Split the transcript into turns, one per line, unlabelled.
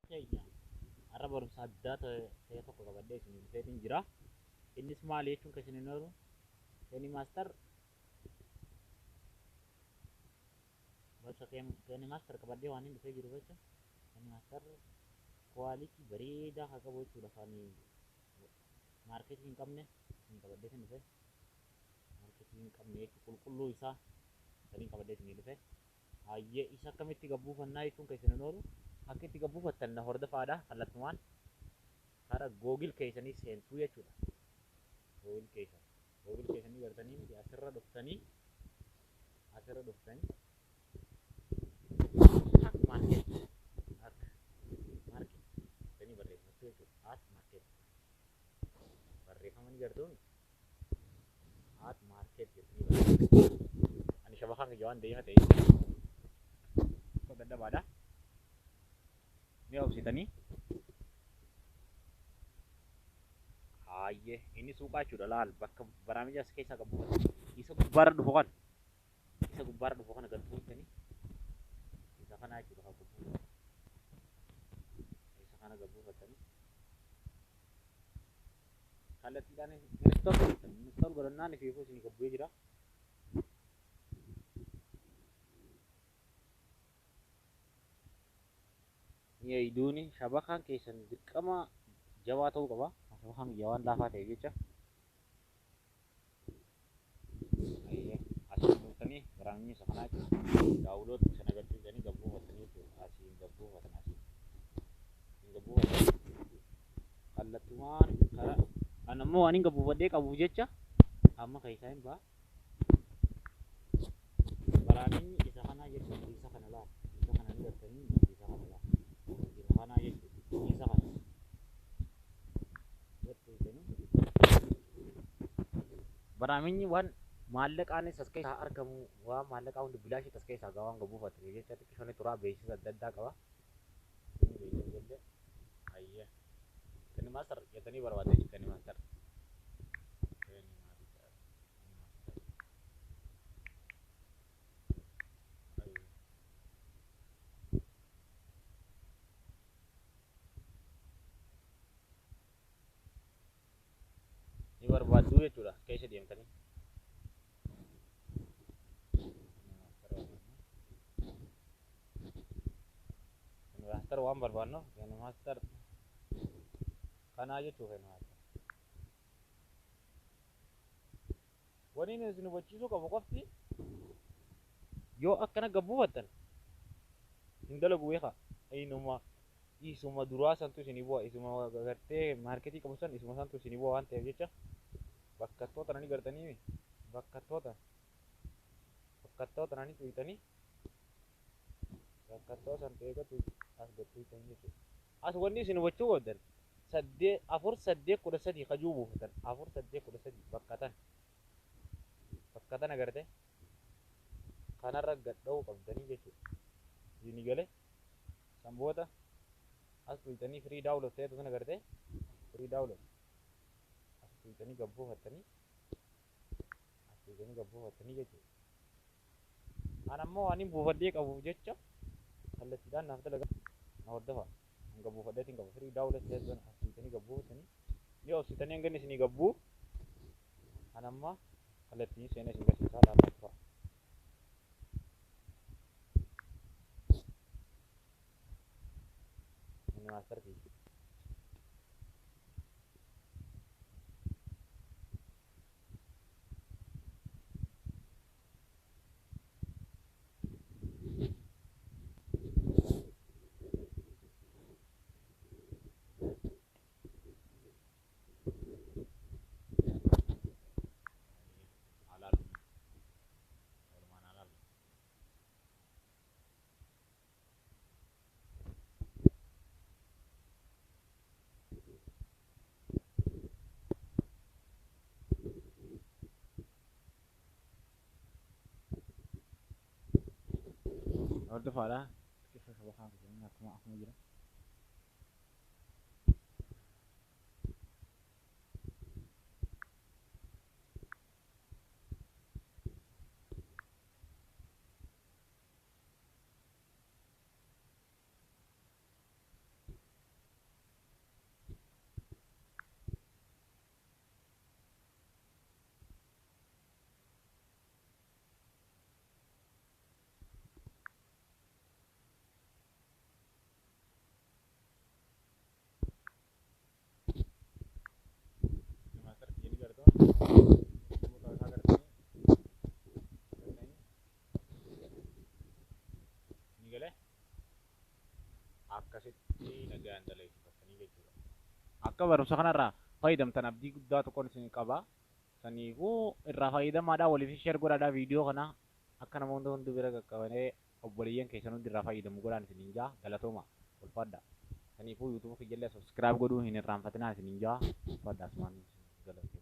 Keenya har'a barumsa addaa ta'e tokko qabadhee isin dhufeetiin jira. Innis maali jechuun kan isin hin oolu KineMaster, barumsa KineMaster qabadhee waan hin dhufee jiru jecha KineMaster quality bareedaa haa qabu jechuudha, kan maarketii hin qabne isin qabadhee isin dhufe, maarketii hin qabne jechuudha, qulqulluu isaa saniin qabadhee isin dhufe. Hayyee, isa akkamitti gabbuufannaa jechuun kan isin hin oolu, akka itti gabbuufattan na hordofaadha. Kallattumaan karaa Google keessanii seentuu jechuudha. Google keessan. Google keessanii gartanii miti, asirra dhuftanii Hack Market, Hack Market jettanii barreeffattu jechuudha. Hack Market barreeffama ni gartuun, Hack Market jettanii barreeffattu. Ani shabakaan kiyya waan deema ta'e dadhabaadha. Ni obsitanii. Hayyee, inni suuqaa jechuudha, laal, bakka baraamija as keessaa qabu isa gubbaarra dhufu kana, isa gubbaarra dhufu kana gad buutanii, isa kana jechuudha kan gubbuufatan, isa kana gad buufatanii kallattiidhaan install godhatan. Install godhannaan ifiifuu isinii gad bu'ee jira. Ni eeyduuni, shabakaan keessan dirqama jabaa ta'uu qaba. Shabakaan kiyya waan laafaa ta'eef jecha. Asiin buutanii baraamni isa kanaa jechuudha. Download sana gad tuqxanii gad buufattanii jechuudha. Asiin gad buufatan, asiin. Asiin gad buufatan. Kallattumaan karaa an ammoo waan hin gad buufadhee qabuuf jecha amma keessaa hin ba'a. Baraaminni isa kanaa jechuudha. Isa kana laal. Isa kana ni gartanii, isa kana laal. Isa kanaa jechuudha. Isa kana. Gad tuqxanii. Baraaminni waan maallaqaanis as keessaa argamu, waan maallaqaa hundi bilaashii as keessaa gaa waan gad buufatanii jecha xiqqishoon turaa, beeksisa adda addaa qaba. Inni beeksisa illee hayyee. KineMaster jettanii barbaadanii KineMaster. KineMaster. KineMaster. Hayyee. Ni barbaadduu jechuudha keessa deemtanii. KineMaster barbaadna. KineMaster waan barbaadnu KineMaster kanaa jechuu KineMaster. Wanni inni isin hubachiisuu qabu qofti, yoo akkana gad buufattan hin dalagu, beekaa. Inuma isuma duraa santu isinii bu'a, isuma gartee maarketii qabu san, isuma santu isinii bu'a waan ta'eef jecha bakkattoota nani gartanii, bakkattoota nani tuyxanii, bakkattoota san eegatu as gad tuyxanii jechuudha. As wanni isin hubachuu qabdan, 8 4 8 13 kajuu buufatan, 4 8 13 bakka tan, bakka tana garte kanarra gad dha'uu qabdanii jechuudha. Isinii galee? San booda as tuyxanii free download ta'etu sana garte, free download as tuyxanii gad buufattanii, as tuyxanii gad buufattanii jechuudha. An ammoo waan hin buufadhee qabuuf jecha kallattiidhaan naaf dalaga, na hordofa. Hanga buufadheetiin qaba, free download ta'etu sana as tuyxanii gad buufattanii, ni obsitanii hanga inni isinii gad bu'u. An amma kallattiin seenee isin garsiisaa laafaa tura. KineMaster kiyya. Alaalu. Walumaan alaalu. Hordofaadha. Xiqqeessa shabakaan keessanii akkuma jira. Akkasitti nagaan dalagsiffattanii jechuudha. Akka barumsa kanarraa fayyadamtan abdii guddaa tokkoon isin qaba. Saniifuu irraa fayyadamaadhaa, waliif share godhaadhaa viidiyoo kana, akka namoonni hundi bira qaqqabanii obboleeyyan keessan hundi irraa fayyadamu godhaan isiniin jaa. Galatooma, ulfaadha. Saniifuu YouTube kiyyallee subscribe godhuu hin irraanfatinaa isiniin jaa. Ulfaadha, asumaan galateeffadha.